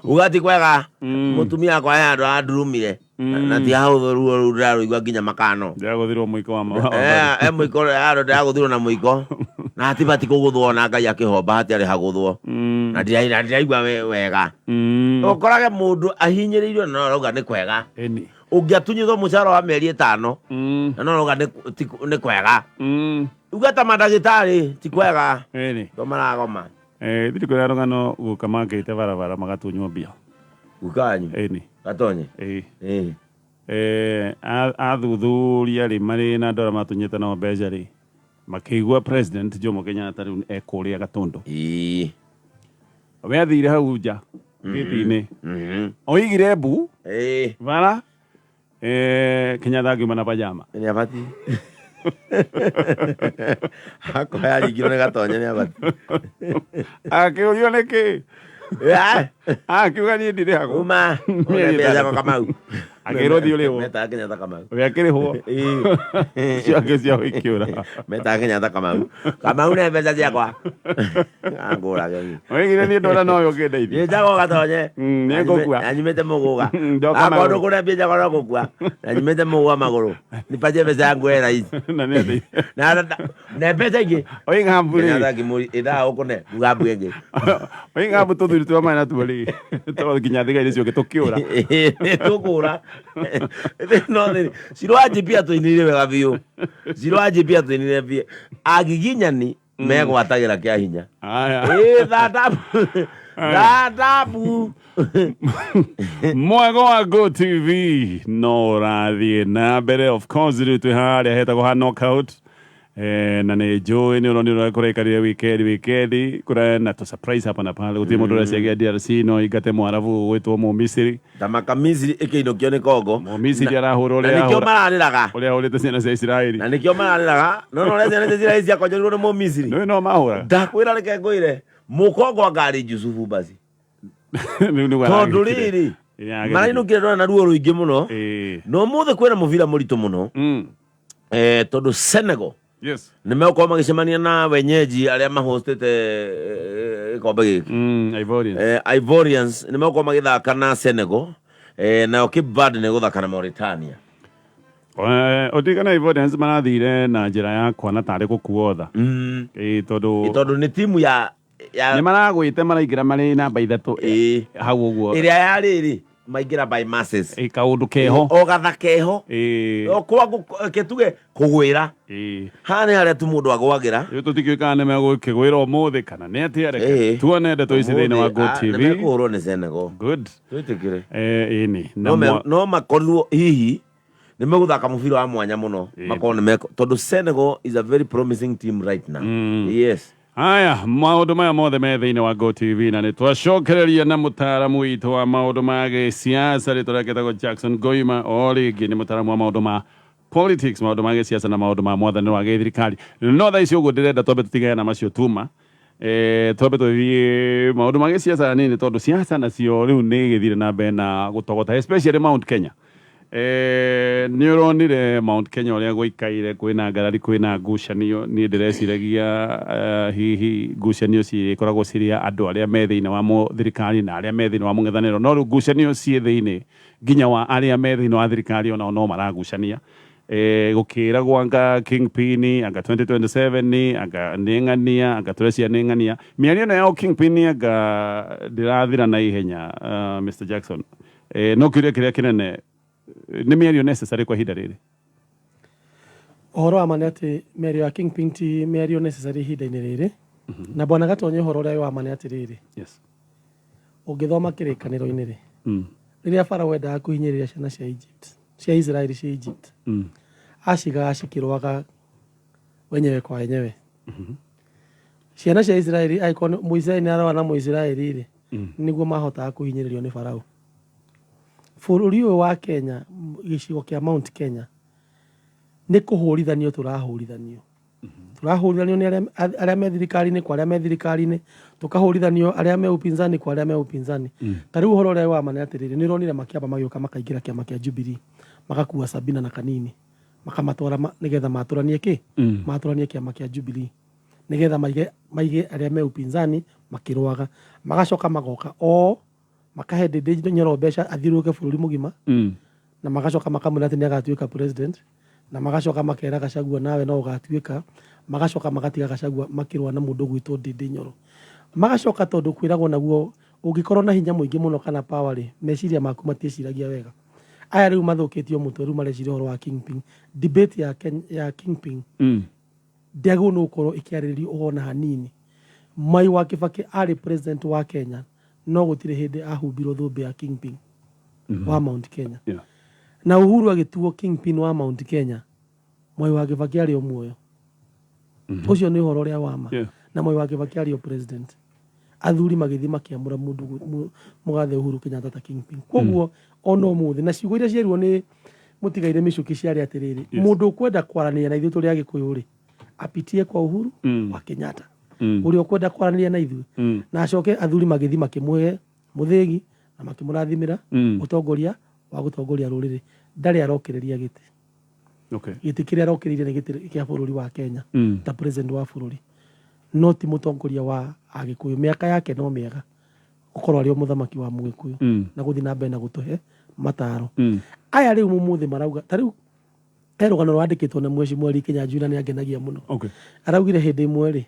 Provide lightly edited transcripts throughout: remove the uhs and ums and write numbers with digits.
Uga ti kwega. Mũtumia wakwa he handũ arandurumire. Na ti hahũthũ ruo rũu ndĩrarũigua nginya makano. Ndĩragũthirwo mũiko wa Eh, eh, mũiko handũ ndĩragũthirwo na mũiko. Na hatibati kũgũthwo na Ngai akĩhomba hatiarĩ hagũthwo. Na ndiraigua wega. Ũkorage mũndũ ahinyĩrĩirio na no arauga nĩ kwega. Ĩni. Ũngĩatunyithwo mũcara wa mĩeri 5 na no arauga nĩ kwega. Uga ta mandagĩtarĩ ti kwega. Ĩni. To maragoma. Eh, thiri kũrĩa rũgano guka makĩte barabara magatunywo mbia. Guka wanyu? Ĩni. Gatonye? Ĩĩ. Ĩĩ. Eh, athuthuria rĩ marĩ na andũ arĩa matunyĩte nao mbeca rĩ makĩigua President Jomo Kenyatta rĩu ekũrĩa Gatũndũ. Ĩĩ. We athire hau nja gĩti-inĩ. Oigire mbu. Ĩĩ. Bara Eh, Kenyatta akiuma na pajama. Nĩ abati. Hakwa yaringirwo nĩ gatonye nĩ abati. Akĩũrio nĩ kĩ? Akiuga niĩ ndirĩhagwo. Uma. Mbeca ciakwa Kamau. Akĩrwo thiĩ ũrĩhwo. Metaga Kenyatta Kamau. We akĩrĩhwo. Ciake cia ikĩũra. Metaga Kenyatta Kamau. Kamau ne mbeca ciakwa. Angũrage. Oigire niĩ ndona nowe ũkĩndeithia. Niĩ njagwo gatonye. Nĩ ngũkua. Na nyumĩte mũgũga. Ndoka Akorwo magũrũ. ndũkũrĩa mbia njagwo no gũkua. Na nyumĩte mũgũga magũrũ. Nipatie mbeca yangu hela hizi. Na nĩ atĩ. Na mbeca ingĩ. Oiga mbu rĩ. Kenyatta ngĩmũri ĩthaa ũkũne nguga mbu ĩngĩ. Oiga mbu tũthuri twa maĩ natuo rĩ. Tondũ nginya thigari icio tũkĩũra. Nĩ tũkũra. No thĩrĩ, Shiro wa JP atũinĩire wega biũ. Shiro wa JP atũinĩire biũ. Agiginyani megwatagĩra kĩa hinya. Aya. Ĩ thatabu. Thatabu. Mwego wa Go TV no ũrathiĩ na mbere, of course rĩu twĩ harĩa hetagwo ha knockout. Na nĩ njũĩ nĩ ũronire ũrĩa kũraikarire wikendi wikendi kũrĩ na tũ surprise hapa na pale gũtirĩ mũndũ ũreciria DRC no ingate mwarabu ũgwĩtwo Mũmisiri. Thamaka Misiri ĩkĩinũkio nĩ Congo. Mũmisiri arahũra Na ũrĩa nĩkĩo ahũra- mararĩraga. ũrĩa ahũrĩte ciana cia Isiraeli. Na nĩkĩo mararĩraga. No no ũrĩa ciana cia Isiraeli ciakonjerirwo nĩ Mũmisiri. Nĩũĩ no mahũraga. Ndakwĩra reke ngwĩre Mũkongo angarĩ Jusufu basi. Rĩu nĩguo Tondũ aragĩkire. rĩrĩ Ĩĩ, agĩthire. marainũkire ndona na ruo rũingĩ mũno. Ĩĩ. Na ũmũthĩ kwĩna mũbira mũritũ mũno. Tondũ Senegal nĩ megũkorwo magĩcemania na wenyeji arĩa mahostĩte gĩkombe gĩkĩ. Ivorians. Ivorians nĩ megũkorwo magĩthaka na Senegal, nayo Cape Verde nĩ gũthaka na Mauritania. Ũtirikana Ivorians marathire na njĩra ya kwana tarĩ gũkuo tha. Ĩĩ, tondũ Tondũ nĩ timu ya nĩ maragwĩte maraingĩra marĩ namba 3 Ĩĩ. hau ũguo. Ĩrĩa ya rĩrĩ maingĩra by masses. Ĩĩ, kaũndũ keho. O gatha keho. Ĩĩ. O kwa reke tuge kũgwĩra. Ĩĩ. Haha nĩ harĩa tu mũndũ agwagĩra. Rĩu tũtikĩũĩ kana nĩ megũkĩgwĩra ũmũthĩ kana nĩ atĩa, reke Ĩĩ. tuone ndeto ici thĩinĩ wa Go Ũmũthĩ, TV. nĩ mekũhũrwo nĩ Senegal. Good. Twĩtĩkĩre. Ĩĩ nĩ. Na No makorirwo hihi nĩ megũthaka mũbira wa mwanya mũno. Ĩĩ. Makorwo nĩ meko tondũ Senegal is a very promising team right now. Yes. Haya, maũndũ maya mothe me thĩinĩ wa Go TV na nĩ twacokereria na mũtaaramu witũ wa maũndũ ma gĩsiasa rĩtwa rĩake etagwo Jackson Ngoima, o rĩngĩ nĩ mũtaaramu wa maũndũ ma politics, maũndũ ma gĩsiasa na maũndũ ma mwathanĩre wa gĩthirikari. No thaa ici ũguo ndĩrenda twambe tũtigane na macio tuma twambe tũthiĩ maũndũ ma gĩsiasa hanini tondũ siasa nacio rĩu nĩ igĩthire na mbere na gũtogota especially Mount Kenya. Nĩ ũronire Mount Kenya ũrĩa gũikaire, kwĩna ngarari, kwĩna ngucanio. Niĩ ndĩreciragia hihi ngucanio cirĩkoragwo cirĩ ya andũ arĩa me thĩinĩ wa thirikari na arĩa me thĩinĩ wa mũng'ethanĩro, no rĩu ngucanio ciĩ thĩinĩ nginya wa arĩa me thĩinĩ wa thirikari onao no maragucania. Gũkĩragwo anga Kingpin, anga 2027, anga nĩ ng'ania, anga tũrecia nĩ ng'ania. Mĩario ĩno ya Kingpin anga ndĩrathira na ihenya, Mr Jackson. No kĩũria kĩrĩa kĩnene nĩ mĩario necessary kwa ihinda rĩrĩ? Ũhoro wa ma nĩ atĩ mĩario ya Kingpin ti mĩario necessary ihinda-inĩ rĩrĩ. Na bwana Gatonye ũhoro ũrĩa wĩ wa ma nĩ atĩrĩrĩ, ũngĩthoma kĩrĩkanĩro-inĩ rĩ, rĩrĩa Farao endaga kũhinyĩrĩria ciana cia Egypt, cia Israeli ciĩ Egypt, acigaga cikĩrũaga wenyewe kwa wenyewe. Ciana cia Israeli angĩkorwo Mũisiraeli nĩ ararũa na Mũisiraeli rĩ, nĩguo mahotaga kũhinyĩrĩrio nĩ Farao. Bũrũri ũyũ wa Kenya, gĩcigo kĩa Mount Kenya, nĩ kũhũrithanio tũrahũrithanio. Tũrahũrithanio nĩ arĩa me thirikari-inĩ kwa arĩa me thirikari-inĩ, tũkahũrithanio arĩa me upinzani kwa arĩa me upinzani. Ta rĩu ũhoro ũrĩa wĩ wa ma nĩ atĩrĩrĩ, nĩ ũronire makĩamba magĩũka makaingĩra kĩama kĩa Jubilee, magakua Sabina na Kanini, makamatwara nĩgetha matũranie kĩ? Matũranie kĩama kĩa Jubilee. Nĩgetha maige arĩa me upinzani makĩrũaga. Magacoka magoka o. Makahe Ndindi Nyoro mbeca athiũrũrũke bũrũri mũgima, na magacoka makamwĩra atĩ nĩ agatuĩka president, na magacoka makera Gachagua nawe no ũgatuĩka, magacoka magatiga Gachagua makĩrũa na mũndũ ũgwĩtwo Ndindi Nyoro. Magacoka tondũ kwĩragwo naguo ũngĩkorwo na hinya mũingĩ mũno kana power rĩ, meciria maku matiĩciragia wega. Aya rĩu mathũkĩtio mũtwe rĩu mareciria ũhoro wa kingpin. Debate ya, Ken, ya kingpin ndĩagĩrĩirwo nĩ gũkorwo ĩkĩarĩrĩrio ona hanini. Mwai wa Kibaki arĩ president wa Kenya no gũtirĩ hĩndĩ ahumbirwo thũmbĩ ya kingpin wa Mount Kenya. Na Uhuru agĩtuo kingpin wa Mount Kenya, Mwai wa Kibaki arĩ o muoyo. Ũcio nĩ ũhoro ũrĩa wa ma. Na Mwai wa Kibaki arĩ o president. Athuri magĩthiĩ makĩamũra mũndũ mũgathe Uhuru Kenyatta ta kingpin. Koguo ona ũmũthĩ na ciugo iria cierirwo nĩ mũtigaire Michuki ciarĩ atĩrĩrĩ, mũndũ ũkwenda kwaranĩria na ithuĩ tũrĩ Agĩkũyũ rĩ, apitie kwa Uhuru wa Kenyatta. Ũrĩa ũkwenda kwaranĩria na ithuĩ. Na acoke athuri magĩthiĩ makĩmũhe mũthĩgi na makĩmũrathimĩra ũtongoria wa gũtongoria rũrĩrĩ. Ndarĩ arokĩrĩria gĩtĩ. Gĩtĩ kĩrĩa arokĩrĩire nĩ gĩtĩ kĩa bũrũri wa Kenya ta president wa bũrũri, no ti mũtongoria wa Agĩkũyũ. Mĩaka yake no mĩega gũkorwo arĩ o mũthamaki wa Mũgĩkũyũ na gũthiĩ na mbere na gũtũhe mataro. Aya rĩu ũmũthĩ marauga ta rĩu he rũgano rwandĩkĩtwo na Mheshimiwa Lee Kinyanjui na nĩ angenagia mũno. Araugire hĩndĩ ĩmwe rĩ,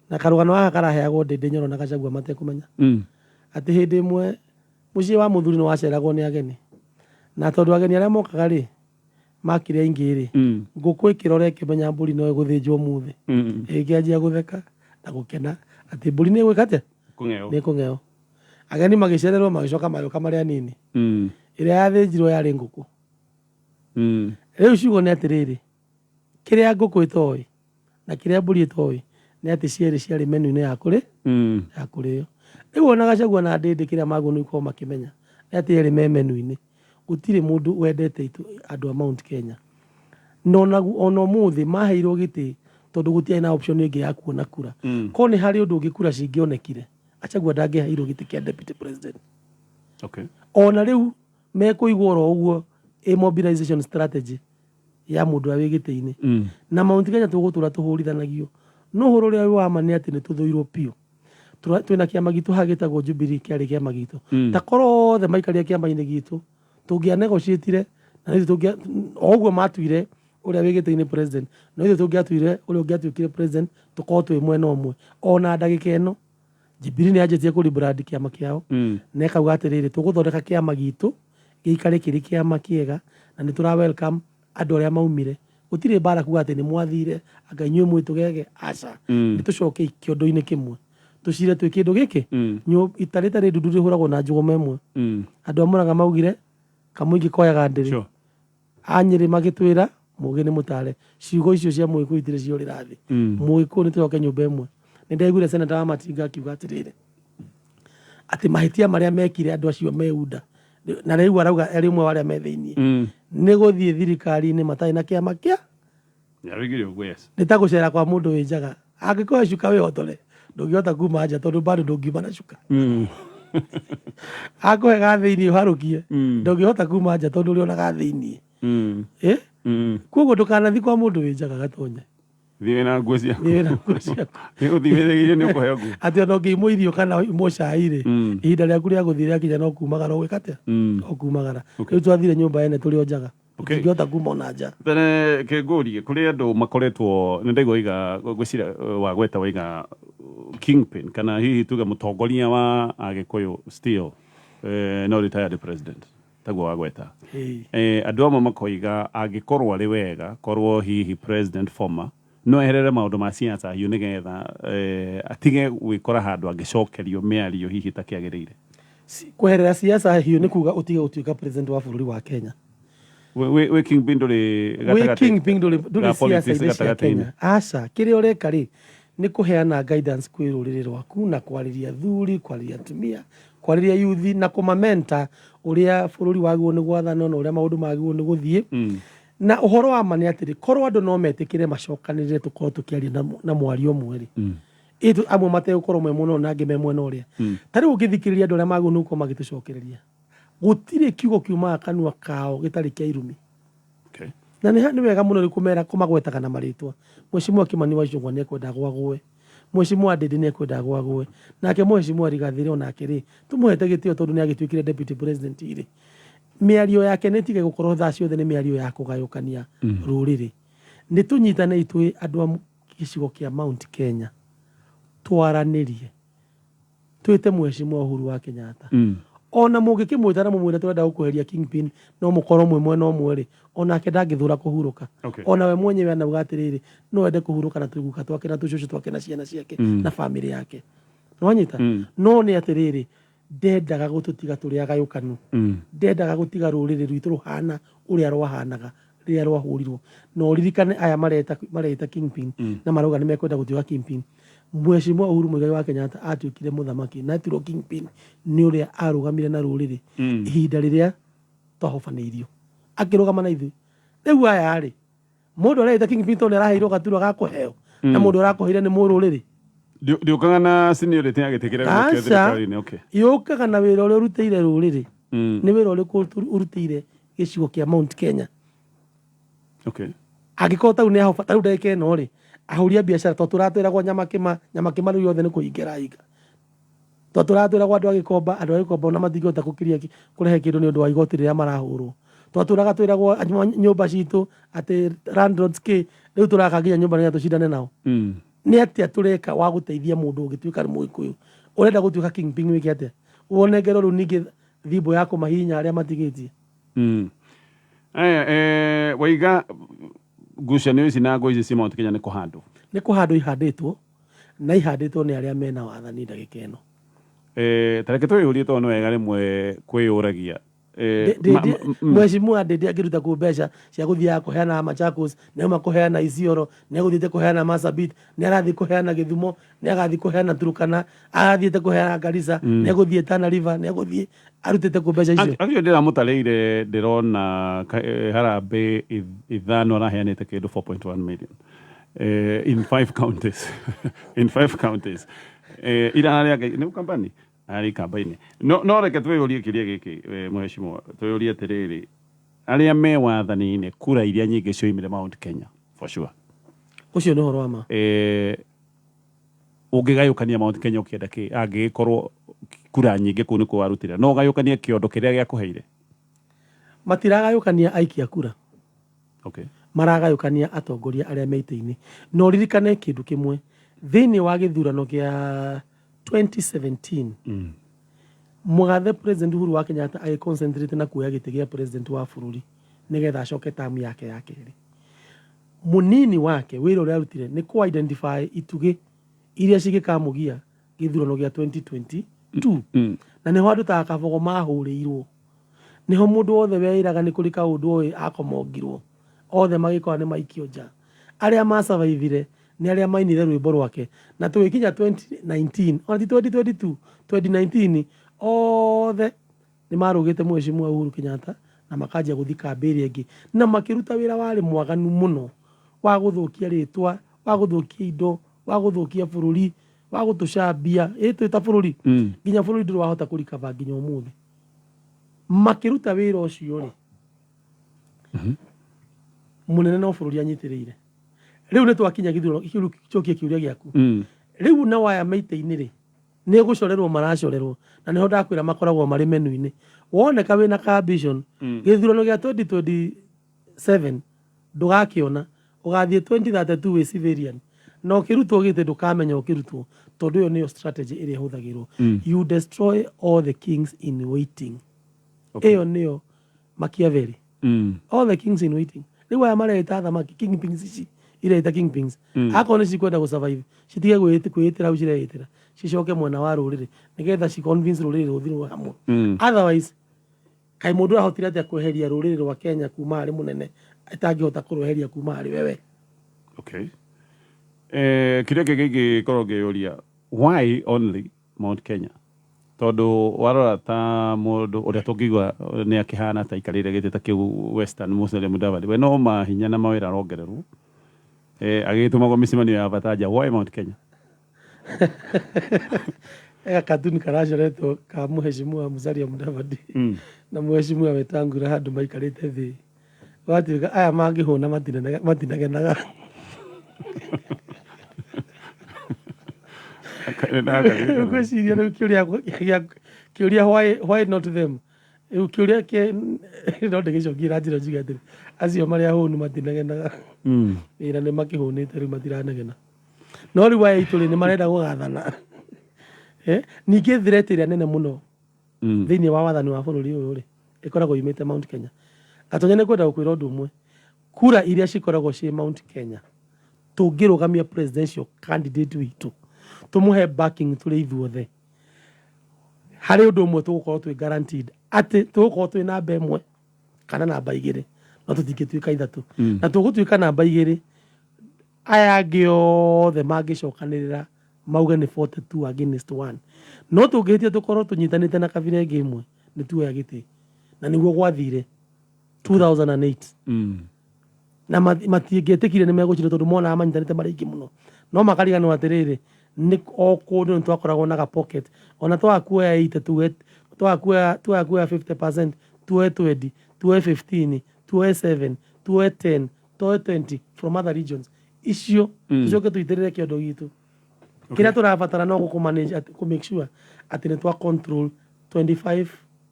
na karũgano gaka karaheagwo Ndindi Nyoro na Gachagua matekũmenya, atĩ hĩndĩ ĩmwe mũciĩ wa mũthuri nĩ waceragwo nĩ ageni, na tondũ ageni arĩa mokaga rĩ makĩrĩ aingĩ rĩ, ngũkũ ĩkĩrora ĩkĩmenya mbũri no ĩgũthĩnjwo ũmũthĩ, ĩkĩanjia gũtheka na gũkena atĩ mbũri nĩ ĩgwĩka atĩa? Kũng'eo. Nĩ ĩkũng'eo. Ageni magĩcererwo magĩcoka magĩũka marĩ anini. Ĩrĩa yathĩnjirwo yarĩ ngũkũ. Rĩu ciugo nĩ atĩrĩrĩ, kĩrĩa ngũkũ ĩtoĩ na kĩrĩa mbũri ĩtoĩ nĩ atĩ cierĩ ciarĩ menu-inĩ ya kũrĩ ya kũrĩo. Rĩu ona Gachagua na Ndindi kĩrĩa magwo nĩ gũkorwo makĩmenya nĩ atĩ erĩ me menu-inĩ. Gũtirĩ mũndũ wendete andũ a Mount Kenya. Na ona ũmũthĩ maheirwo gĩtĩ tondũ gũtiarĩ na option ĩngĩ ya kuona kura. Korwo nĩ harĩ ũndũ ũngĩ kura cingĩonekire, Gachagua ndangĩaheirwo gĩtĩ kĩa deputy president. Ona rĩu mekũigwo oro ũguo ĩ mobilization strategy ya mũndũ ũrĩa wĩ gĩtĩ-inĩ. Na Mount Kenya tũgũtũra tũhũrithanagio. No ũhoro ũrĩa wĩ wa ma nĩ atĩ nĩ tũthũirwo biũ. Twĩna kĩama gitũ haha gĩtagwo Jubilee kĩarĩ kĩama gitũ. Ta korwo othe maikarire kĩama-inĩ gitũ, tũngĩa negotiatire na ithuĩ tũngĩa o ũguo matuire ũrĩa wĩ gĩtĩ-inĩ president, no ithuĩ tũngĩatuire ũrĩa ũngĩatuĩkire president tũkorwo twĩ mwena ũmwe. Ona ndagĩka ĩno Jubilee nĩ yanjĩtie kũ rebrand kĩama kĩao na ĩkauga atĩrĩrĩ, tũgũthondeka kĩama gitũ gĩikare kĩrĩ kĩama kĩega na nĩ tũra welcome andũ arĩa maumire. Gũtirĩ mbara kuga atĩ nĩ mwathire anga inyuĩ mwĩ tũgege, aca. Nĩ tũcoke kĩondo-inĩ kĩmwe tũcire twĩ kĩndũ gĩkĩ. Ita rĩtarĩ ndundu rĩhũragwo na njũgũma ĩmwe. Andũ a Mũrang'a maugire kamũingĩ koyaga ndĩrĩ. A Nyĩrĩ magĩtwĩra mũgĩ nĩ mũtare. Ciugo icio cia Mũgĩkũyũ itirĩ ciorĩra thĩ. Mũgĩkũyũ nĩ tũcoke nyũmba ĩmwe. Nĩ ndaiguire Senator Wamatinga akiuga atĩrĩrĩ, atĩ mahĩtia marĩa mekire andũ acio me UDA, na rĩu arauga arĩ ũmwe wa arĩa me thĩiniĩ, nĩ gũthiĩ thirikari-inĩ matarĩ na kĩama kĩa Nĩaroigire ũguo, yes. Nĩ ta gũcera kwa mũndũ wĩ njaga. Angĩkũhe cuka wĩhotore, ndũngĩhota kuma nja tondũ bado ndũngiuma na cuka. Akũhe ga thĩiniĩ ũharũkie, ndũngĩhota kuma nja tondũ ũrĩ ona ga thĩiniĩ. Eh? Koguo ndũkanathiĩ kwa mũndũ wĩ njaga gatonye. Thiĩ wĩna nguo ciaku. Thiĩ wĩna nguo ciaku. Nĩ ũthiĩ wĩthĩgĩire nĩ ũkũheo nguo. Atĩ ona ũngĩimwo irio kana ũimwo cai rĩ, ihinda rĩaku rĩa gũthiĩ rĩakinya no kumagara ũgwĩka atĩa? No kumagara. Rĩu twathire nyũmba ene tũrĩ o njaga. Tũtingĩhota kuma ona nja. Mbere kĩngũrie kũrĩ andũ makoretwo nĩ ndaigua waiga ngwĩciria wagweta waiga kingpin kana hihi tuge mũtongoria wa Agĩkũyũ still no retired president taguo wagweta. Andũ amwe makoiga angĩkorwo arĩ wega korwo hihi president former no eherere maũndũ ma siasa hiũ nĩgetha atige gwĩkora handũ angĩcokerio mĩario hihi ĩtakĩagĩrĩire. Kweherera siasa hiũ nĩ kuga ũtige gũtuĩka president wa bũrũri wa Kenya. Wĩ kingpin ndũrĩ Wĩ gatagatĩ kingpin ndũrĩ ndũrĩ ga politics siasa-inĩ cia gatagatĩ-inĩ. Kenya. Aca, kĩrĩa ũreka rĩ nĩ kũheana guidance kwĩ rũrĩrĩ rwaku na kwarĩria athuri, kwarĩria atumia, kwarĩria yuthi na kũmamenta ũrĩa bũrũri wagĩrĩirwo nĩ gwathanwo na ũrĩa maũndũ magĩrĩirwo nĩ gũthiĩ. Na ũhoro wa ma nĩ atĩrĩ, korwo andũ no metĩkĩre macokanĩrĩre tũkorwo tũkĩaria na mwario ũmwe rĩ, ĩ amwe mategũkorwo me mwena ũyũ na angĩ me mwena ũrĩa. Ta rĩu ũngĩthikĩrĩria andũ arĩa magĩrĩirwo nĩ gũkorwo magĩtũcokereria, gũtirĩ kiugo kiumaga kanua kao gĩtarĩ kĩa irumi. Na nĩ wega mũno rĩu kũmera kũmagwetaga na marĩtwa. Mheshimiwa Kimani wa Ichung'wa nĩ ekwenda agwagũe. Mheshimiwa Ndindi nĩ ekwenda agwagwe. Nake Mheshimiwa Rigathi rĩ onake rĩ, tũmũhete gĩtĩo tondũ nĩ agĩtuĩkire deputy president rĩ, mĩario yake nĩ ĩtige gũkorwo thaa ciothe nĩ mĩario ya kũgayũkania rũrĩrĩ. Nĩ tũnyitanei twĩ andũ a gĩcigo kĩa Mount Kenya, twaranĩrie. Twĩte Mheshimiwa Uhuru wa Kenyatta. Ona mũngĩkĩmwĩta na mũmwĩre tũrenda gũkweheria kingpin no mũkorwo mwĩ mwena ũmwe rĩ, onake ndangĩthũra kũhurũka. Okay. Ona we mwenyewe anauga atĩrĩrĩ, no ende kũhurũka na tũguka twake na tũcũcũ twake na ciana ciake na famĩlĩ yake. Nĩwanyita? No nĩ atĩrĩrĩ, ndendaga gũtũtiga tũrĩ agayũkanu. Ndendaga gũtiga rũrĩrĩ rwitũ rũhana ũrĩa rwahanaga rĩrĩa rwahũrirwo. Na ũririkane aya mareta mareita kingpin na marauga nĩ mekwenda gũtuĩka kingpin. Mheshimiwa Uhuru Muigai wa Kenyatta atuĩkire mũthamaki na etirwo kingpin nĩ ũrĩa arũgamire na rũrĩrĩ ihinda rĩrĩa twahobanĩirio. Akĩrũgama na ithuĩ. Rĩu aya rĩ, mũndũ areita kingpin tondũ nĩ araheirwo gaturwa ga kũheo na mũndũ ũrakũheire nĩ mũrũrĩrĩ. Ndiũkaga na seniority ya gĩtĩ kĩrĩa gĩkĩo Aca, thirikari-inĩ. Okay. yũkaga na wĩra ũrĩa ũrutĩire rũrĩrĩ. Nĩ wĩra ũrĩkũ ũrutĩire gĩcigo kĩa Mount Kenya? Okay. Angĩkorwo tau nĩ ahoba tarĩu ndagĩka ĩno rĩ, ahũri a biacara to tũratwĩragwo Nyamakĩma, Nyamakĩma rĩu yothe nĩ kũhinga ĩrahinga. To tũratwĩragwo andũ a Gĩkomba, andũ a Gĩkomba ona matingĩhota gũkiria kũrehe kĩndũ nĩ ũndũ wa igoti rĩrĩa marahũrwo. Twatũraga twĩragwo nyũmba citũ atĩ landlords kĩ, rĩu tũraka nginya nyũmba nĩgetha tũcindane nao. Nĩ atĩa tũreka wa gũteithia mũndũ ũngĩtuĩka nĩ Mũgĩkũyũ ũrenda gũtuĩka kingpin wĩke atĩa? Ũnengerwo rĩu ningĩ thimbo ya kũmahihinya arĩa matigĩtie. Aya, waiga ngucanio ici na ngũ ici ci Mount Kenya nĩ kũhandwo. Nĩ kũhandwo ihandĩtwo na ihandĩtwo nĩ arĩa mena wathani ndagĩka ĩno. Ta reke twĩyũrie tondũ nĩ wega rĩmwe kwĩyũragia. Mheshimiwa Ndindi angĩruta kũ mbeca cia gũthiaga kũheana Machakos, nĩ auma kũheana Isiolo, nĩ egũthiĩte kũheana Marsabit, nĩ arathiĩ kũheana Gĩthumo, nĩ agathiĩ kũheana Turkana, arathiĩte kũheana Garissa, nĩ egũthiĩ Tana River, nĩ egũthiĩ arutĩte kũ mbeca icio? Actually ndĩramũtarĩire ndĩrona harambee ithano araheanĩte kĩndũ 4.1 million in five counties, in five counties, ira harĩa nĩ Ukambani arĩ Ikamba-inĩ. No reke twĩyũrie kĩũria gĩkĩ, mheshimiwa, twĩyũrie atĩrĩrĩ, arĩa me wathani-inĩ kura iria nyingĩ cioimire Mount Kenya for sure. Ũcio nĩ ũhoro wa ma. Ũngĩgayũkania Mount Kenya ũkĩenda kĩ angĩgĩkorwo kura nyingĩ kũu nĩkuo warutire, no ũgayũkanie kĩondo kĩrĩa gĩakũheire? Matiragayũkania aikia kura. Okay. Maragayũkania atongoria arĩa me itĩ-inĩ. Na ũririkane kĩndũ kĩmwe, thĩinĩ wa gĩthurano kĩa 2017 mũgathe President Uhuru wa Kenyatta agĩ concentrate na kuoya gĩtĩ gĩa president wa bũrũri nĩgetha acoke term yake ya kerĩ. Mũnini wake wĩra ũrĩa arutire nĩ kũ identify itugĩ iria cingĩkamũgia gĩthurano gĩa 2022. Na nĩho andũ ta Kabogo mahũrĩirwo. Nĩho mũndũ wothe weĩraga nĩ kũrĩ kaũndũ oĩ akomongirwo. Othe magĩkora nĩ maikio nja. Arĩa ma survive-ire nĩ arĩa mainire rwĩmbo rwake. Na tũgĩkinya 2019, ona ti 2022, 2019, othe nĩ marũgĩte Mheshimiwa Uhuru Kenyatta na makanjia gũthiĩ kambĩ ĩrĩa ĩngĩ. Na makĩruta wĩra warĩ mwaganu mũno wa gũthũkia rĩtwa, wa gũthũkia indo, wa gũthũkia bũrũri, wa gũtũcambia. Ĩ twĩ ta bũrũri, nginya bũrũri ndũrĩ wahota kũ recover nginya ũmũthĩ. Makĩruta wĩra ũcio rĩ, mũnene no bũrũri anyitĩrĩire. Rĩu nĩ twakinya gĩthurano, cokia kĩũria gĩaku. Rĩu na waya mĩtĩ-inĩ rĩ, nĩ gũcorerwo maracorerwo, na nĩho ndakwĩra makoragwo marĩ menu-inĩ. Woneka wĩna ka ambition, gĩthurano gĩa 2027 ndũgakĩona, ũgathiĩ 2032 wĩ civilian, na ũkĩrutwo gĩtĩ ndũkamenya ũkĩrutwo, tondũ ĩyo nĩyo strategy ĩrĩa ĩhũthagĩrwo. You destroy all the kings in waiting. Ĩyo nĩyo Machiavelli. All the kings in waiting. Rĩu aya mareita athamaki, kingpins ici ireita kingpins. Akorwo nĩ cikwenda gũ survive, citige kwĩĩtĩra hau cireĩtĩra, cicoke mwena wa rũrĩrĩ nĩgetha ci convince rũrĩrĩ rũthiĩ hamwe. Otherwise, kaĩ mũndũ arahotire atĩa kweheria rũrĩrĩ rwa Kenya kuma harĩ mũnene atangĩhota kũrweheria kuma harĩ wewe? Okay. Kĩrĩa kĩngĩ ingĩkorwo ngĩyũria, why only Mount Kenya? Tondũ warora ta mũndũ ũrĩa tũngĩigua nĩ akĩhana ta aikarĩire gĩtĩ ta kĩu Western, Musalia Mudavadi, we no mahinya na mawĩra arongererwo, agĩgĩtũmagwo mĩcemanio ya bata nja, why Mount Kenya? Ega katuni karacoretwo ka Mheshimiwa Musalia Mudavadi na Mheshimiwa Wetangula handũ maikarĩte thĩ, gwatuĩka aya mangĩhũna matinagenaga. Ngwĩciria rĩu kĩũria kĩũria why not them, rĩu kĩũria kĩ no ndĩgĩcokie na njĩra njuge atĩrĩ, acio marĩ ahũnu matinegenaga. Ĩ, na nĩ makĩhũnĩte rĩu matiranegena. No rĩu aya aitũ rĩ, nĩ marenda gũgathana. Eh, ningĩ threat ĩrĩa nene mũno thĩinĩ wa wathani wa bũrũri ũyũ rĩ, ĩkoragwo yumĩte Mount Kenya. Gatonya, nĩ ngwenda gũkwĩra ũndũ ũmwe. Kura iria cikoragwo ciĩ Mount Kenya, tũngĩrũgamia presidential candidate witũ, tũmũhe backing tũrĩ ithuothe, harĩ ũndũ ũmwe tũgũkorwo twĩ guaranteed atĩ tũgũkorwo twĩ namba ĩmwe kana namba igĩrĩ, no tũtingĩtuĩka ithatũ. Na tũgũtuĩka namba igĩrĩ, aya angĩ othe mangĩcokanĩrĩra mauge nĩ 42 against 1. No tũngĩhĩtia tũkorwo tũnyitanĩte na kabira ĩngĩ ĩmwe, nĩ tuoya gĩtĩ. Na nĩguo gwathire 2008. Na matingĩtĩkire nĩ megũcinda tondũ monaga manyitanĩte marĩ aingĩ mũno, no makariganĩrwo atĩrĩrĩ, nĩ o kũndũ nĩ twakoragwo na ga pocket. Ona twaga kuoya 80, tuge twaga kuoya 50%, tuoe 20, tuoe 15, tuoe 7, tuoe 10, tuoe 20 from other regions icio, tũcoke tũitĩrĩre kĩondo gitũ. Kĩrĩa tũrabatara no gũkũ manage atĩ, kũ make sure atĩ nĩ twa control 25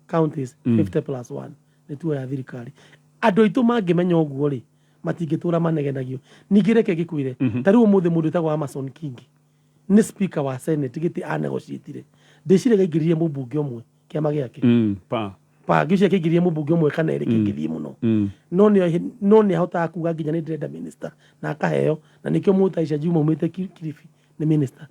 counties, 50 plus 1, nĩ tuoya thirikari. Andũ aitũ mangĩmenya ũguo rĩ, matingĩtũra manegenagio. Ningĩ reke ngĩkwĩre, ta rĩu ũmũthĩ mũndũ wĩtagwo Amason Kingi nĩ speaker wa Senate, gĩtĩ anegotiatire, ndĩciria gaingĩririe mũmbunge ũmwe kĩama gĩake. Pa. Pa ngĩciria kĩingĩririe mũmbunge ũmwe kana erĩ, kĩngĩthiĩ mũno. No nĩ ahotaga kuga nginya nĩ ndĩrenda minister na akaheo, na nĩkĩo Mũtaisha Juma umĩte Kilifi nĩ minister.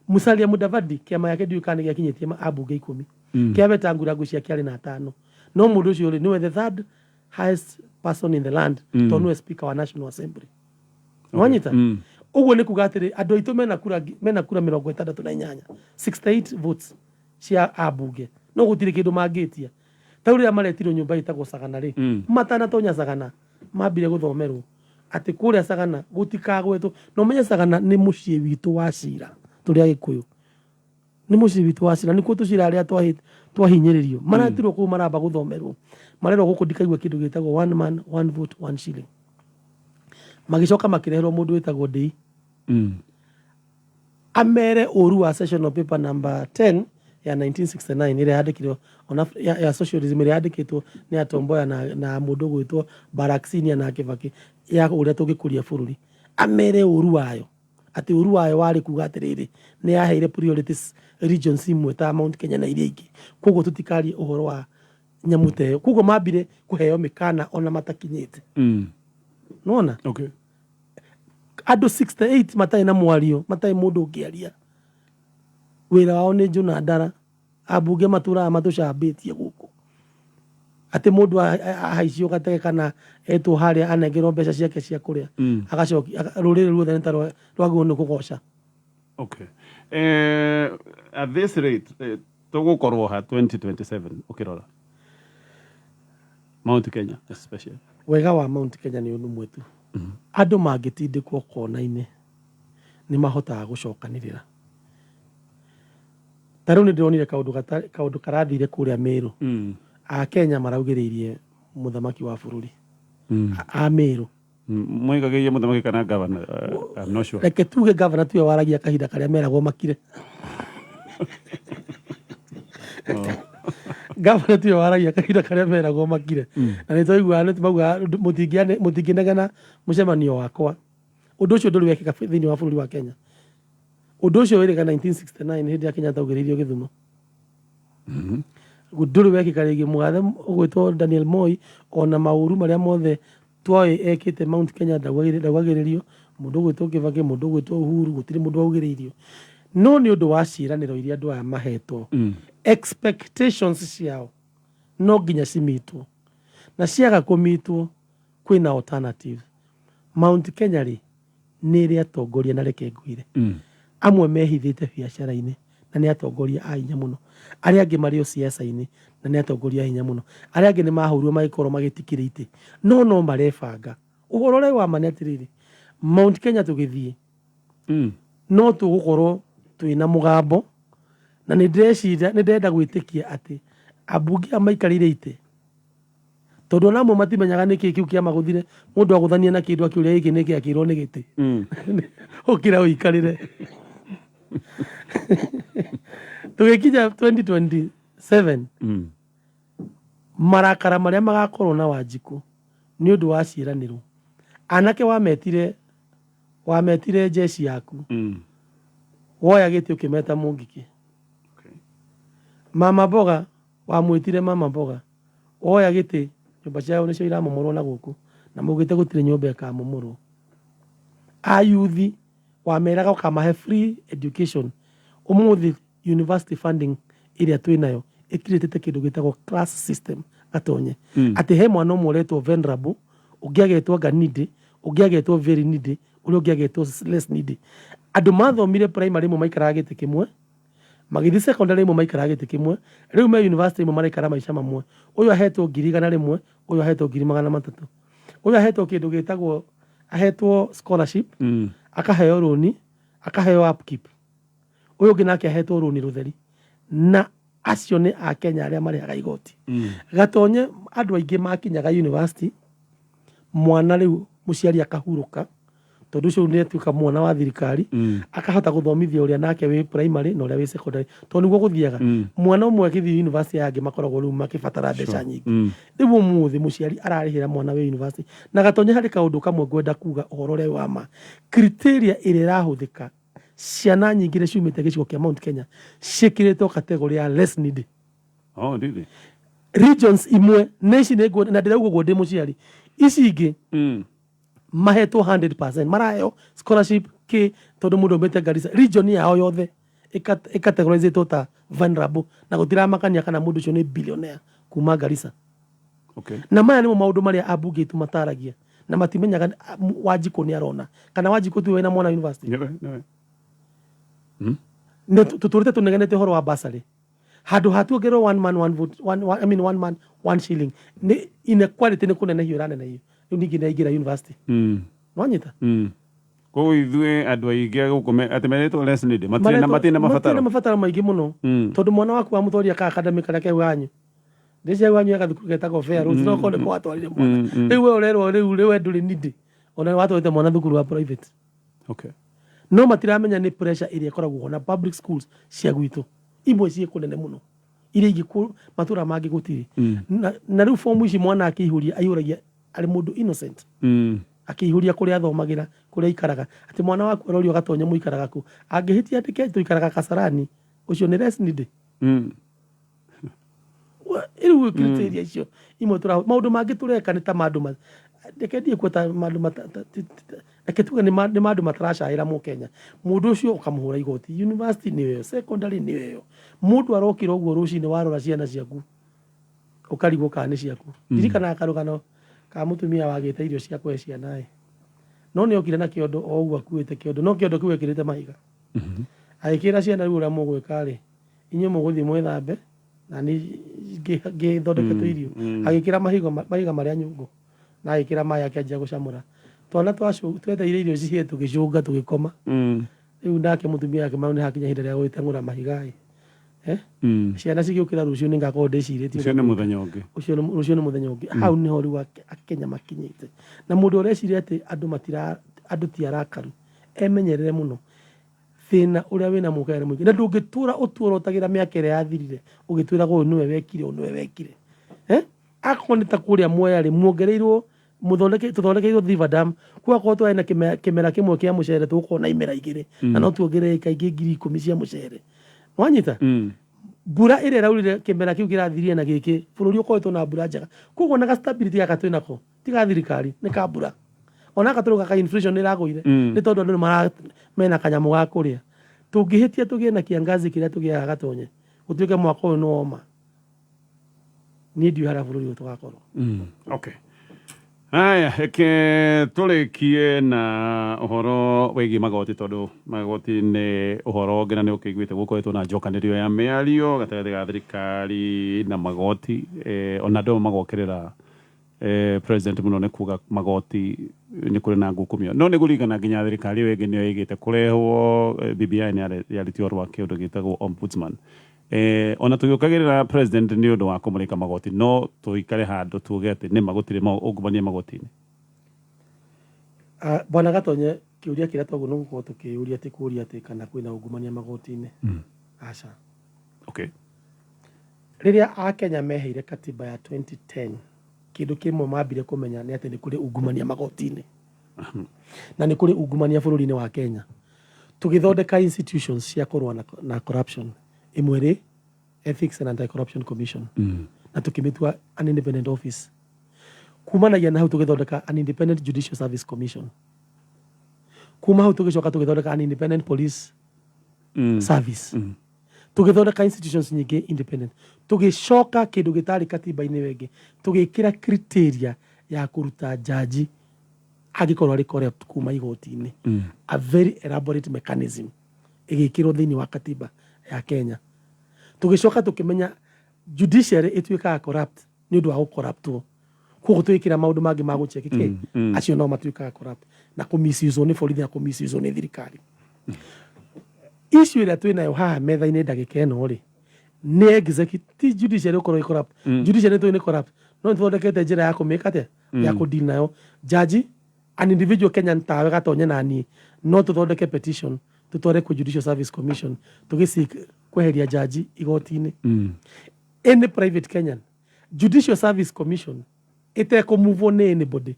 Musalia Mudavadi kĩama gĩake ndiũĩ kana nĩ gĩakinyĩtie ambunge 10. Kĩa Wetangula ngwĩciria kĩarĩ na atano, no mũndũ ũcio rĩ, nĩwe the third highest person in the land, tondũ nĩwe speaker wa National Assembly. Nwanyita? Ũguo nĩ kuga atĩrĩ, andũ aitũ mena kura 68, 68 votes cia ambunge, no gũtirĩ kĩndũ mangĩtia. Ta rĩu rĩrĩa maretirwo nyũmba ĩtagwo Sagana rĩ, matanatonya Sagana mambire gũthomerwo atĩ kũrĩa Sagana gũtikagwetwo. Na ũmenye Sagana nĩ mũciĩ witũ wa cira, tũrĩ Agĩkũyũ nĩ mũciĩ witũ wa cira, nĩkuo tũcira arĩa twahinyĩrĩrio maratirwo kũu, maramba gũthomerwo, marerwo gũkũ ndikaigua kĩndũ gĩtagwo one man, one vote, one shilling. Magĩcoka makĩreherwo mũndũ wĩtagwo Ndĩi amere ũru wa sessional paper number 10 ya 1969 ĩrĩa yandĩkirwo ona ya socialism, ĩrĩa yandĩkĩtwo nĩ Atomboya na mũndũ ũgwĩtwo Barak Senior na Kibaki, ya ũrĩa tũngĩkũria bũrũri. Amere ũru wayo, atĩ ũru wayo warĩ kuga atĩrĩrĩ, nĩ yaheire priorities regions imwe ta Mount Kenya na iria ingĩ, koguo tũtikarie ũhoro wa nyamũ ta ĩyo. Koguo mambire kũheo mĩkana ona matakinyĩte. Nona andũ 68 matarĩ na mwario, matarĩ mũndũ ũngĩaria, wĩra wao nĩ njũna ndara. Ambunge matũraga matũcambĩtie gũkũ atĩ mũndũ ahaicio gatege kana etwo harĩa anengerwo mbeca ciake cia kũrĩa, agacokia rũrĩrĩ ruothe nĩ ta rwagĩrĩirwo nĩ kũgoca. Okay. At this rate, tũgũkorwo ha 2027 ũkĩrora Mount Kenya especially? Wega wa Mount Kenya nĩ ũndũ ũmwe tu, andũ mangĩtindĩkwo kona-inĩ nĩ mahotaga gũcokanĩrĩra. Ta rĩu nĩ ndĩronire kaũndũ karathire kũrĩa Meru. Akenya maraugĩrĩirie mũthamaki wa bũrũri a Meru. Moigagĩria mũthamaki kana governor? I'm not sure. Reke tuge gavana tuwe waragia kahinda karĩa meragwo makire. Gavana tiwe waragia kahinda karĩa meragwo makire, na nĩ twaiguaga nĩ maugaga mũtingĩnegena mũcemanio wakwa. Ũndũ ũcio ndũrĩ wekĩka thĩinĩ wa bũrũri wa Kenya. Ũndũ ũcio wĩrĩga 1969 hĩndĩ ya Kenyatta augĩrĩirio Gĩthumo, ndũrĩ wekĩka rĩngĩ. Mũgathe ũgwĩtwo Daniel Moi, ona maũru marĩa mothe twoĩ ekĩte Mount Kenya, ndaugagĩrĩrio. Mũndũ ũgwĩtwo Kibaki, mũndũ ũgwĩtwo Uhuru, gũtirĩ mũndũ waugĩrĩirio. No nĩ ũndũ wa ciĩranĩro iria andũ aya mahetwo, expectations ciao no nginya cimitwo, na ciaga kũmitwo kwĩna alternative. Mount Kenya rĩ, nĩ ĩrĩ atongoria, na reke ngwĩre, amwe mehithĩte biacara-inĩ na nĩ atongoria a hinya mũno, arĩa angĩ marĩ o siasa-inĩ na nĩ atongoria a hinya mũno, arĩa angĩ nĩ mahũrirwo magĩkorwo magĩtikĩra itĩ, no marebanga. Ũhoro ũrĩa wa ma nĩ atĩrĩrĩ, Mount Kenya tũgĩthiĩ no tũgũkorwo twĩna mũgambo, na nĩ ndĩreciria, nĩ ndĩrenda gwĩtĩkia atĩ ambunge aya maikarĩire itĩ, tondũ ona amwe matimenyaga nĩkĩ kĩu kĩamagũthire. Mũndũ agũthania na kĩndũ akĩũria gĩkĩ nĩkĩ akĩrwo nĩ gĩtĩ, ũkĩra ũikarĩre. Tũgĩkinya 2027, marakara marĩa magakorwo na Wanjikũ nĩ ũndũ wa ciĩranĩro anake wametire, wametire jeshi yaku, woya gĩtĩ ũkĩmeta mũngikĩ. Mama mboga wamwĩtire mama mboga, woya gĩtĩ nyũmba ciao nĩcio iramomorwo na gũkũ na maugĩte gũtirĩ nyũmba ĩkamomorwo. Ayuthi wameraga ũkamahe free education, ũmũthĩ university funding ĩrĩa twĩnayo ĩkirĩtĩte kĩndũ gĩtagwo class system. Gatonye atĩ he mwana ũmwe ũretwo venerable, ũngĩ agetwo anga needy, ũngĩ agetwo very needy, ũrĩa ũngĩ agetwo less needy. Andũ mathomire primary ĩmwe maikaraga gĩtĩ kĩmwe, magĩthiĩ secondary ĩmwe maikaraga gĩtĩ kĩmwe, rĩu me university ĩmwe maraikara maica mamwe. Ũyũ ahetwo 100,000, ũyũ ahetwo 300,000, ũyũ ahetwo kĩndũ gĩtagwo, ahetwo scholarship, akaheo rũni, akaheo upkeep, ũyũ ũngĩ nake ahetwo rũni rũtheri. Na acio nĩ akenya arĩa marĩhaga igoti. Gatonye andũ aingĩ makinyaga university, mwana rĩu mũciari akahurũka tondũ ũcio nĩ atuĩka mwana wa thirikari, akahota gũthomithia ũrĩa nake wĩ primary na ũrĩa wĩ secondary, tondũ nĩguo gũthiaga. Mwana ũmwe akĩthiĩ university, aya angĩ makoragwo rĩu makĩbatara mbeca nyingĩ. Rĩu ũmũthĩ mũciari ararĩhĩra mwana wĩ university. Na Gatonye, harĩ kaũndũ kamwe ngwenda kuga ũhoro ũrĩa wa ma. Criteria ĩrĩa ĩrahũthĩka, ciana nyingĩ iria ciumĩte gĩcigo kĩa Mount Kenya ciĩkĩrĩtwo category ya less needy. Oh, really? Regions imwe na ici nĩ nguona na ndĩrauga ũguo ndĩ mũciari, ici ingĩ mahetwo 100%, maraheo scholarship kä tondũ mũndũ aumĩte Garissa, region yao yothe ĩcategorizĩtwo ta vulnerable na gũtiramakania kana mũndũ ũcio nĩ billionaire kuma Garissa. Na maya nĩmo maũndũ marĩa ambunge aitũ mataragia na matimenyaga. Wanjikũ nĩ arona kana Wanjikũ tiwe wĩna mwana university? Nĩwe, nĩwe. Nĩ tũtũrĩte tũnegenete ũhoro wa bursary handũ ha tuongererwo one man one vote, one, one, I mean one man one shilling. Nĩ inequality nĩ kũnenehio ĩranenehio. Rĩu ningĩ nĩ aingĩra university. Nwanyita? Koguo ithuĩ andũ aingĩ gũkũ atĩ meretwo less needy matirĩ na matirĩ na mabataro. Matirĩ na mabataro maingĩ mũno, tondũ mwana waku wamũtwarire ka academy karĩa ke wanyu, ndĩcia wanyu ya gathukuru getagwo Fair Rose, no korwo nĩko watwarire mwana. Rĩu we ũrerwo rĩu we ndũrĩ needy ona watwarĩte mwana thukuru wa private. No matiramenya nĩ pressure ĩrĩa ĩkoragwo ho na public schools cia gwitũ imwe ciĩ kũnene mũno, iria ingĩ matũra mangĩ gũtirĩ. Na rĩu fomu ici mwana akĩihũria aihũragia arĩ mũndũ innocent, akĩihũria kũrĩa athomagĩra, kũrĩa aikaraga. Atĩ mwana waku arorio gatonye mũikaraga kũ, angĩhĩtia andĩke tũikaraga Kasarani, ũcio nĩ less needy. Rĩu criteria icio imwe tũra maũndũ mangĩ tũreka nĩ ta mandũ reke ndiĩ kuo ta mandũ reke tuge nĩ nĩ mandũ mataracaĩra mũkenya. Mũndũ ũcio ũkamũhũra igoti, university nĩyo ĩyo, secondary nĩyo ĩyo. Mũndũ arokĩra ũguo rũcinĩ warora ciana ciaku ũkarigwo kana nĩ ciaku. Ndirikanaga karũgano ka mũtumia wagĩte irio cia kũhe ciana ĩ, no nĩ okire na kĩondo o ũguo akuĩte kĩondo, no kĩondo kĩu ekĩrĩte mahiga. Agĩkĩra ciana, rĩu ũrĩa mũgwĩka rĩ, inyuĩ mũgũthiĩ mwĩthambe na niĩ ngĩthondeke tũirio. Agĩkĩra mahiga marĩa nyũngũ na agĩkĩra maĩ, akĩanjia gũcamũra. Twana twetereire irio cihĩe tũgĩcũnga tũgĩkoma. Rĩu nake mũtumia akĩmera nĩ hakinya ihinda rĩa gũgĩteng'ũra mahiga ĩ. Eh? Ciana cigĩũkĩra rũciũ nĩ ngakorwo ndĩcirĩtie. Ũcio nĩ mũthenya ũngĩ. Ũcio rũciũ nĩ mũthenya ũngĩ. Hau nĩho rĩu Akenya makinyĩte. Na mũndũ ũreciria atĩ andũ matira andũ ti arakaru emenyerere mũno. Thĩna ũrĩa wĩna mũkenya nĩ mũingĩ na ndũngĩtũra ũtuorotagĩra mĩaka ĩrĩa yathirire ũgĩtwĩraga ũyũ nĩwe wekire, ũyũ nĩwe wekire. Eh? Akorwo nĩ ta kũrĩa Mwea rĩ, muongereirwo mũthondeke tũthondekeirwo Thiva Dam, kũu akorwo twarĩ na kĩmera kĩmwe kĩa mũcere tũgũkorwo na imera igĩrĩ na no tuongerere ĩka ingĩ 10,000 cia mũcere. Wanyita? Mbura ĩrĩa ĩraurire kĩmera kĩu kĩrathirire na gĩkĩ, bũrũri ũkoretwo na mbura njega. Koguo na ga stability gaka twĩnako ti ga thirikari, nĩ ka mbura. Ona gaka tũrauga ka inflation nĩ ĩragũire nĩ tondũ andũ nĩ mara mena kanyamũ ga kũrĩa. Tũngĩhĩtia tũgĩe na kiangazi kĩrĩa tũgĩaga gatonye, gũtuĩke mwaka ũyũ nĩ woma, niĩ ndiũĩ harĩa bũrũri ũyũ tũgakorwo. Okay. Haya, reke tũrĩkie na ũhoro wĩgiĩ magoti, tondũ magoti nĩ ũhoro ũngĩ na nĩ ũkĩiguĩte gũkoretwo na njokanĩrio ya mĩario gatagatĩ ga thirikari na magoti, ona andũ amwe magokĩrĩra president mũno nĩ kuga magoti nĩ kũrĩ na ngukumio. No nĩ kũririkana nginya thirikari ĩyo ĩngĩ nĩyo ĩgĩte kũrehwo, BBI nĩ yarĩtie ũhoro wa kĩũndũ gĩtagwo ombudsman. Ona tũgĩũkagĩrĩra president nĩ ũndũ wa kũmũrĩka magoti, no tũikare handũ tuge atĩ nĩma gũtirĩ ungumania magoti-inĩ? Ah, Bwana Gatonye, Kĩũria kĩrĩa twagĩrĩirwo nĩ gũkorwo tũkĩyũria ti kũria atĩ kana kwĩna ungumania magoti-inĩ. Aca. Rĩrĩa Akenya meheire katiba ya 2010, kĩndũ kĩmwe mambire kũmenya nĩ atĩ nĩ kũrĩ ungumania magoti-inĩ. Na nĩ kũrĩ ungumania bũrũri-inĩ wa Kenya. Tũgĩthondeka institutions cia kũrũa na corruption. Ĩmwe ĩrĩ Ethics and Anti-Corruption Commission. Na tũkĩmĩtua an independent office. Kumanagia na hau tũgĩthondeka an independent Judicial Service Commission. Kuma hau tũgĩcoka tũgĩthondeka an independent police service. Tũgĩthondeka institutions nyingĩ independent. Tũgĩcoka kĩndũ gĩtarĩ katiba-inĩ ĩyo ĩngĩ, tũgĩkĩra criteria ya kũruta jaji angĩkorwo arĩ corrupt kuma igoti-inĩ. A very elaborate mechanism ĩgĩkĩrwo thĩinĩ wa katiba ya Kenya. Tũgĩcoka tũkĩmenya judiciary ĩtuĩkaga corrupt nĩ ũndũ wa gũkorruptwo. Koguo tũgĩkĩra maũndũ mangĩ ma gũcheki kĩ acio nao matuĩkaga corrupt na kũmisuse nĩ borithi na kũmisuse nĩ thirikari. Issue ĩrĩa twĩnayo haha metha-inĩ ndagĩka ĩno rĩ, nĩ executive, ti judiciary gũkorwo ĩ corrupt. Judiciary nĩ tũĩ nĩ corrupt, no nĩ tũthondekete njĩra ya kũmĩka atĩa, ya kũ deal nayo. Judge, an individual Kenyan tawe Gatonye na niĩ no tũthondeke petition tũtware kwĩ Judicial Service Commission tũgĩ seek kweheria jaji igoti-inĩ. Any private Kenyan, Judicial Service Commission ĩtekũmuvwo nĩ anybody,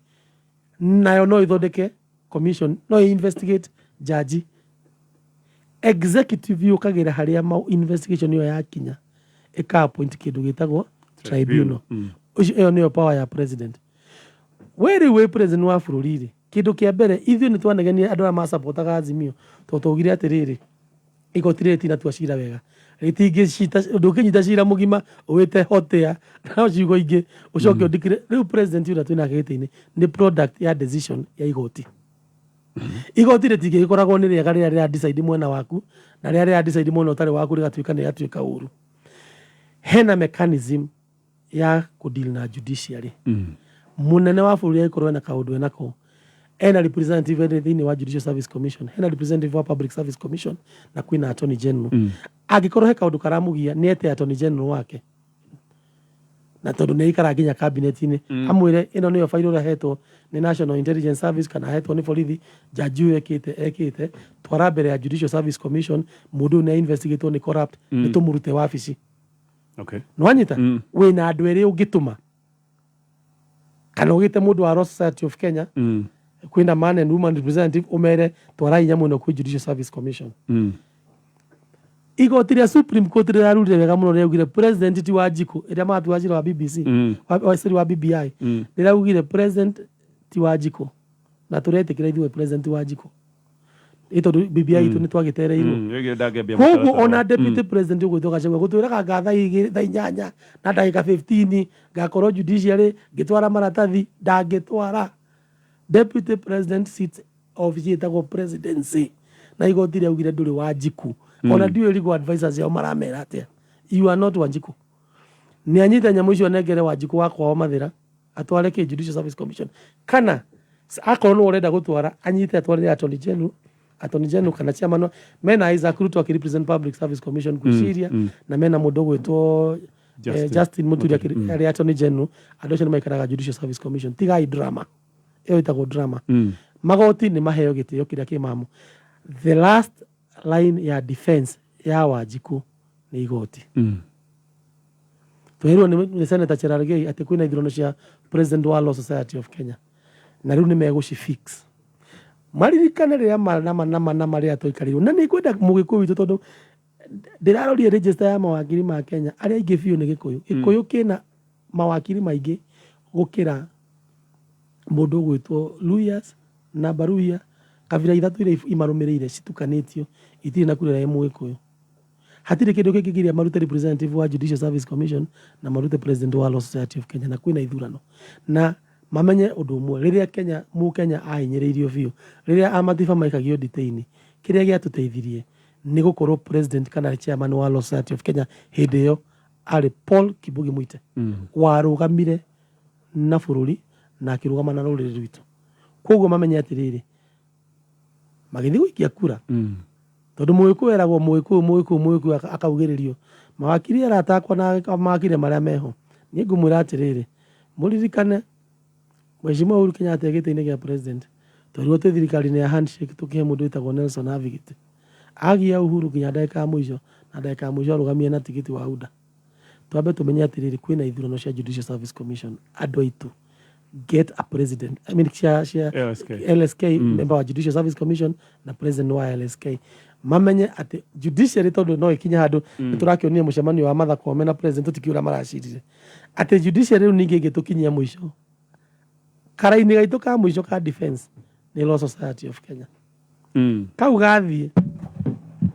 nayo no ĩthondeke commission, no ĩ investigate jaji. Executive yũkagĩra harĩa investigation ĩyo yakinya ĩka appoint kĩndũ gĩtagwo tribunal. Ũcio ĩyo nĩyo power ya president. We rĩu wĩ president wa bũrũri rĩ, kĩndũ kĩa mbere ithuĩ nĩ twanegenia andũ arĩa masapotaga Azimio, tondũ twaugire atĩrĩrĩ, igoti rĩrĩ rĩtinatua cira wega, rĩtingĩcita, ndũngĩnyita cira mũgima wĩte hotea na ciugo ingĩ ũcoke ũndikire. Rĩu president ũrĩa twĩnake gĩtĩ-inĩ nĩ product ya decision ya igoti. Igoti rĩtingĩgĩkoragwo nĩ rĩega rĩrĩa rĩra decide mwena waku, na rĩrĩa rĩra decide mwena ũtarĩ waku rĩgatuĩka nĩ rĩatuĩka ũru. Hena mechanism ya kũ deal na judiciary. Mũnene wa bũrũri angĩkorwo ena kaũndũ enako, ena representative thĩinĩ wa Judicial Service Commission, hena representative wa Public Service Commission, na kwĩna Attorney General. Angĩkorwo he kaũndũ karamũgia, nĩ ete Attorney General wake, na tondũ nĩ aikara nginya cabinet-inĩ, amwĩre ĩno nĩyo failo ĩrĩa hetwo nĩ National Intelligence Service kana hetwo nĩ borithi, jaji ũyũ ekĩte ekĩte, twara mbere ya Judicial Service Commission, mũndũ ũyũ nĩ investigatwo nĩ corrupt, nĩ tũmũrute wabici. Nĩwanyita? Wĩna andũ erĩ ũngĩtũma, kana ũgĩte mũndũ wa Law Society of Kenya, kwĩna man and woman representative, ũmere twarai nyamũ ĩno kwĩ Judicial Service Commission. Igoti rĩa Supreme Court rĩrarurire wega mũno, rĩaugire president ti Wanjikũ, ĩrĩa matua cira wa BBC, sorry, wa BBI, rĩraugire president ti Wanjikũ, na tũretĩkĩra ithuĩ president ti Wanjikũ ĩ tondũ BBI itũ nĩ twagĩtereirwo. Rĩngĩ ndangĩambia Koguo mũtaratara. Ona deputy president ũgwĩtwo Gachagua gũtwĩraga nga thaa 2, thaa 8 na ndagĩka 15 ngakorwo judiciary ngĩtwara maratathi, ndangĩtwara. Deputy president sits office ĩtagwo presidency, na igoti rĩaugire ndũrĩ Wanjiku. Ona ndiũĩ legal advisors yao maramera atĩa. You are not Wanjiku. Nĩ anyite nyamũ icio anengere Wanjiku wa kwao Mathĩra, atware kĩ Judicial Service Commission, kana akorwo nĩwe ũrenda gũtwara, anyite atwarĩre Attorney General, Attorney General kana chairman mena Isaac Ruto akĩrepresent Public Service Commission gwĩciria, na mena mũndũ ũgwĩtwo Justin. Justin Muturi arĩ Attorney General. Andũ acio nĩ maikaraga Judicial Service Commission. Tigai drama ĩyo, ĩtagwo drama. Magoti nĩ maheo gĩtĩo kĩrĩa kĩ mamo. The last line ya defense ya Wanjikũ nĩ igoti. Twerirwo nĩ Senator Cherargei atĩ kwĩna ithurano cia president wa Law Society of Kenya, na rĩu nĩ megũci fix. Maririkane rĩrĩa nama nama nama rĩrĩa twaikarĩirwo, na nĩ ngwenda mũgĩkũyũ witũ, tondũ ndĩrarorie register ya mawakiri ma Kenya, arĩa aingĩ biũ nĩ Gĩkũyũ. Gĩkũyũ kĩna mawakiri maingĩ gũkĩra mũndũ ũgwĩtwo Luyas na Baruya, kabira ithatũ iria imarũmĩrĩire citukanĩtio, itirĩ na kura ya mũgĩkũyũ. Hatirĩ kĩndũ kĩngĩgiria marute representative wa Judicial Service Commission na marute president wa Law Society of Kenya, na kwĩna ithurano. Na mamenye ũndũ ũmwe, rĩrĩa Kenya mũkenya ahinyĩrĩirio biũ, rĩrĩa amatiba maikagio detain, kĩrĩa gĩatũteithirie nĩ gũkorwo president kana chairman wa Law Society of Kenya hĩndĩ ĩyo arĩ Paul Kibugi Muite, warũgamire na bũrũri na akĩrũgama na rũrĩrĩ rwitũ. Koguo mamenye atĩrĩrĩ, magĩthiĩ gũikia kura, tondũ mũgĩkũyũ eragwo mũgĩkũyũ, mũgĩkũyũ, mũgĩkũyũ akaugĩrĩrio. Mawakiri arata akwa na mawakiri marĩa meho, niĩ ngũmwĩra atĩrĩrĩ, mũririkane Mheshimiwa Uhuru Kenyatta e gĩtĩ-inĩ gĩa president, Twerirwo twĩ thirikari-inĩ ya handshake tũkĩhe mũndũ wĩtagwo Nelson Havi gĩtĩ. Agia Uhuru nginya ndagĩka ya mũico na ndagĩka ya mũico arũgamire na tigiti wa UDA. Twambe tũmenye atĩrĩrĩ kwĩna ithurano cia Judicial Service Commission andũ aitũ get a president I mean cia LSK. LSK member wa Judicial Service Commission na president wa LSK mamenye atĩ judiciary tondũ no ĩkinye handũ nĩ tũrakĩonire mũcemanio wa Martha Koome na president tũtikĩũĩ ũrĩa maracirire atĩ judiciary rĩu ningĩ ĩngĩtũkinyia mũico karaini gaitũ ka mũico ka defense nĩ Law Society of Kenya kau gathiĩ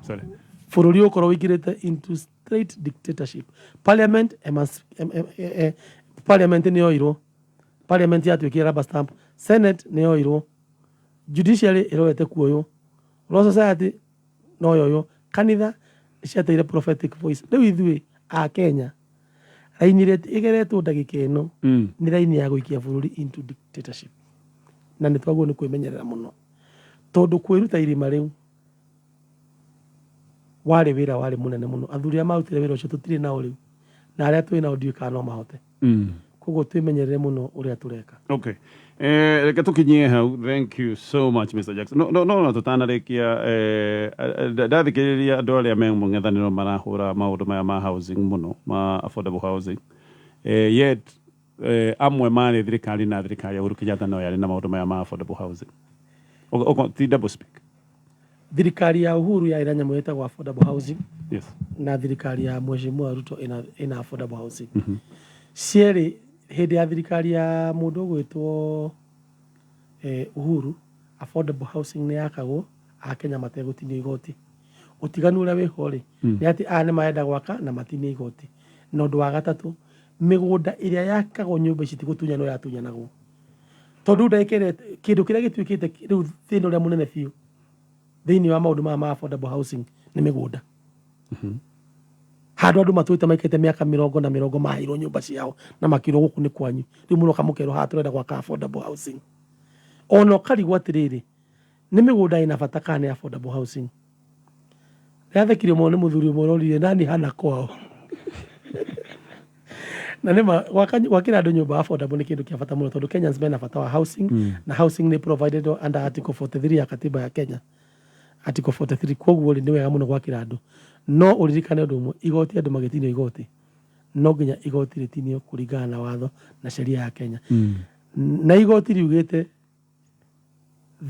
Sorry. bũrũri ũkorwo wĩingĩrĩte into straight dictatorship. Parliament parliament nĩ yoirwo, parliament yatuĩkire rubber stamp, senate nĩ yoirwo, judiciary ĩrorete kuoywo, law society no yoywo, kanitha nĩ ciateire prophetic voice. Rĩu ithuĩ a Kenya raini ĩrĩa ĩgeretwo ndagĩka ĩno nĩ raini ya gũikia bũrũri into dictatorship, na nĩ twagĩrĩirwo nĩ kwĩmenyerera mũno tondũ kwĩruta irima rĩu warĩ wĩra warĩ mũnene mũno. Athuri arĩa marutire wĩra ũcio tũtirĩ nao rĩu, na arĩa twĩ nao ndiũĩ kana no mahote. Koguo twĩmenyerere mũno ũrĩa tũreka. Okay. Reke tũkinyie hau. Thank you so much, Mr. Jackson. No tũtanarĩkia, ndathikĩrĩria andũ arĩa me mũng'ethanĩro marahũra maũndũ maya ma housing mũno, ma affordable housing. Yet amwe marĩ thirikari na thirikari ya Uhuru Kenyatta no yarĩ na maũndũ maya ma affordable housing. Ti double speak. Thirikari ya Uhuru yarĩ na nyamũ ĩtagwo affordable housing. Yes. Na thirikari ya Mheshimiwa Ruto ĩna affordable housing. Cierĩ hĩndĩ ya thirikari ya mũndũ ũgwĩtwo Uhuru, affordable housing nĩ yakagwo Akenya mategũtinio igoti. Ũtiganu ũrĩa wĩho rĩ, nĩ atĩ aya nĩ marenda gwaka na matinio igoti. Na ũndũ wa gatatũ, mĩgũnda ĩrĩa yakagwo nyũmba ici ti gũtunyanwo yatunyanagwo. Tondũ ndagĩka ĩrĩa kĩndũ kĩrĩa gĩtuĩkĩte rĩu thĩna ũrĩa mũnene biũ thĩinĩ wa maũndũ maya ma affordable housing nĩ mĩgũnda. Handũ andũ matũĩte maikarĩte mĩaka mĩrongo na mĩrongo maheirwo nyũmba ciao na makĩrwo gũkũ nĩ kwanyu, rĩu mũroka mũkerwo haha tũrenda gwaka affordable housing. Ona ũkarigwo atĩrĩrĩ, nĩ mĩgũnda ĩna bata kana nĩ affordable housing? Ndĩrathekire mũno nĩ mũthuri ũmwe ũrorire nani hana kwao. Na nĩma gwakĩra andũ nyũmba affordable nĩ kĩndũ kĩa bata mũno tondũ Kenyans mena bata wa housing na housing nĩ provided under Article 43 ya katiba ya Kenya. Article 43. Koguo rĩ, nĩ wega mũno gwakĩra andũ, no ũririkane ũndũ ũmwe, igoti andũ magĩtinio igoti no nginya igoti rĩtinio kũringana na watho na sheria ya Kenya. Na igoti riugĩte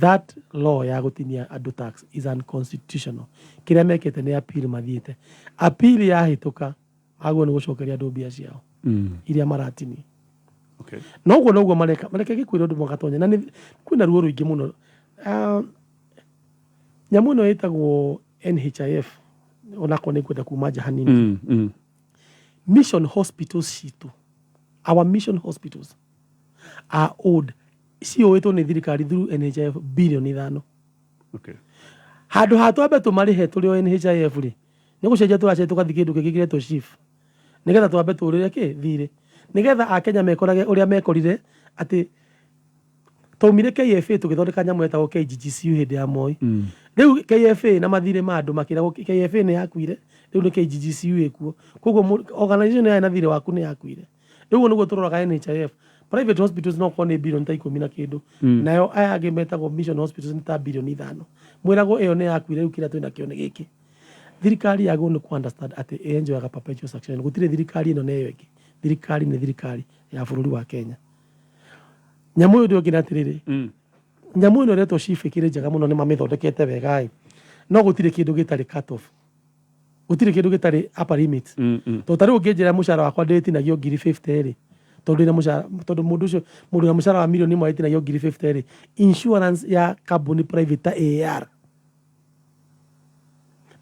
that law ya gũtinia andũ tax is unconstitutional. Kĩrĩa mekĩte nĩ appeal mathiĩte. Appeal yahĩtũka, magwo nĩ gũcokeria andũ mbia ciao iria maratinia. Noguo noguo mareka. Mareke gĩkwĩra ũndũ magatonya na nĩ kwĩna ruo rũingĩ mũno. Nyamũ ĩno ĩtagwo NHIF, onakorwo nĩ ngwenda kuma nja hanini. Mission hospitals citũ, our mission hospitals are owed, ciũĩtwo nĩ thirikari through NHIF bilioni 5. Handũ ha twambe tũmarĩhe tũrĩ o NHIF rĩ, nĩ gũcenjia tũracenjia tũgathiĩ kĩndũ kĩngĩ kĩretwo SHIF nĩgetha twambe tũrĩre kĩ thirĩ, nĩgetha Akenya mekorage ũrĩa mekorire atĩ twaumire KFA tũgĩthondeka nyamũ yetagwo KGGCU hĩndĩ ya Moi. Rĩu KFA na mathirĩ ma andũ makĩragwo KFA nĩ yakuire, rĩu nĩ KGGCU ĩkuo. Koguo organization yarĩ na thirĩ waku nĩ yakuire. Rĩu ũguo nĩguo tũroraga NHIF. Private hospitals no korwo nĩ bilioni ta ikũmi na kĩndũ, nayo aya angĩ metagwo mission hospitals nĩ ta bilioni 5. Mwĩragwo ĩyo nĩ yakuire, rĩu kĩrĩa twĩna kĩo nĩ gĩkĩ. Thirikari yagĩrĩirwo nĩ ku understand atĩ ĩenjoyaga perpetual succession. Gũtirĩ thirikari ĩno na ĩyo ĩngĩ. Thirikari nĩ thirikari ya bũrũri wa Kenya. Nyamũ ĩyo ndĩongĩ atĩrĩrĩ, nyamũ ĩno ĩretwo SHIF ĩkĩrĩ njega mũno, nĩ mamĩthondekete wega ĩ, no gũtirĩ kĩndũ gĩtarĩ cut off, gũtirĩ kĩndũ gĩtarĩ upper limit. Tondũ ta rĩu ũngĩnjĩra mũcara wakwa ndĩtinagio ngiri 50 rĩ, tondũ ndĩna mũcara, tondũ mũndũ ũcio, mũndũ na mũcara wa mirioni 1 arĩtinagio ngiri 50 rĩ, insurance ya kambuni private ta AAR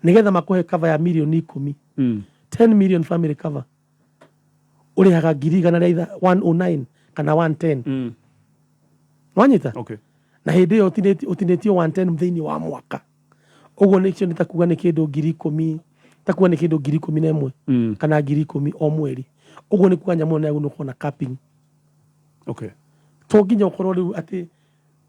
nĩgetha makũhe cover ya mirioni 10, 10 million family cover, ũrĩhaga ngiri igana rĩa 109 kana 110. Wanyita? Okay. Na hĩndĩ ĩyo ũtinĩtio 110 thĩinĩ wa mwaka. Ũguo nĩcio nĩ takuga nĩ kĩndũ 10,000, takuga nĩ kĩndũ 11,000 kana 10,000 o mweri. Ũguo nĩ kuga nyamũ ĩno nĩ gũkorwo na capping. To nginya ũkorwo rĩu atĩ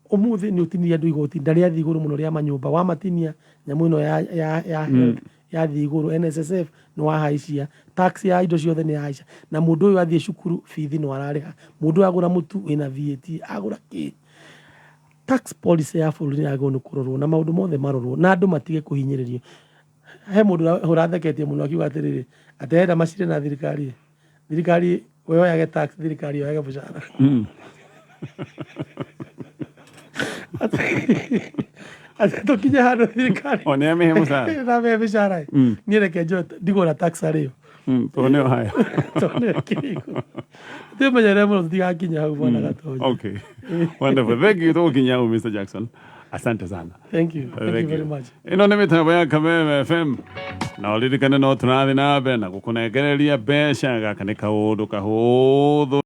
ũmũthĩ nĩ ũtinirie andũ igoti na rĩathiĩ igũrũ mũno rĩa manyũmba, wamatinia nyamũ ĩno ya health yathiĩ igũrũ, NSSF nĩ wahaicia, tax ya indo ciothe nĩ yahaica, na mũndũ ũyũ athiĩ cukuru bithi no ararĩha, mũndũ ũyũ agũra mũtu wĩna VAT, agũra kĩ. Tax policy ya bũrũri nĩ yagĩrĩirwo nĩ kũrorwo na maũndũ mothe marorwo na andũ matige kũhinyĩrĩrio. He mũndũ ũratheketie mũno akiuga atĩrĩrĩ, atĩ arenda macire na thirikari, thirikari we oyage tax, thirikari yoyage mũcara. Atĩ tũkinye handũ thirikari O nĩ amĩhe mũcara. na amĩhe mĩcara ĩ. Niĩ reke njoe ndigwo na tax arĩo. Tondũ nĩyo haya. Tondũ nĩyo ĩkĩrĩ igũrũ. Twĩmenyerere mũno tũtigakinye hau bwana Gatonye. Okay. Wonderful. Thank you. Tũgũkinya hau Mr. Jackson. Asante sana. Thank you. Thank you very much. Ĩno nĩ mĩtambo ya Kameme FM. Na ũririkane no tũrathiĩ na mbere na gũkũnengereria mbeca. Gaka nĩ kaũndũ kahũthũ.